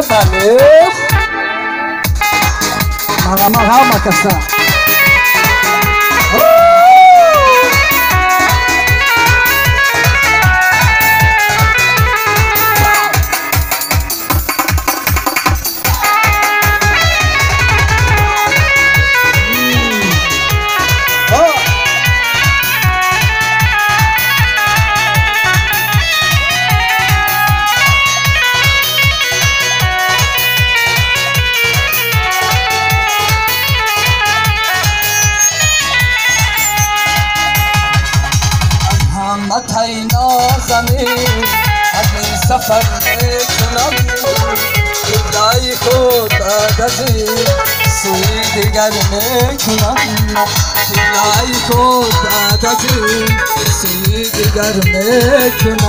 Бале, марама ҳама каса. سفر میکنم جدای خود بعد از این سوی دیگر میکنم جدای خود بعد از این سوی دیگر میکنم.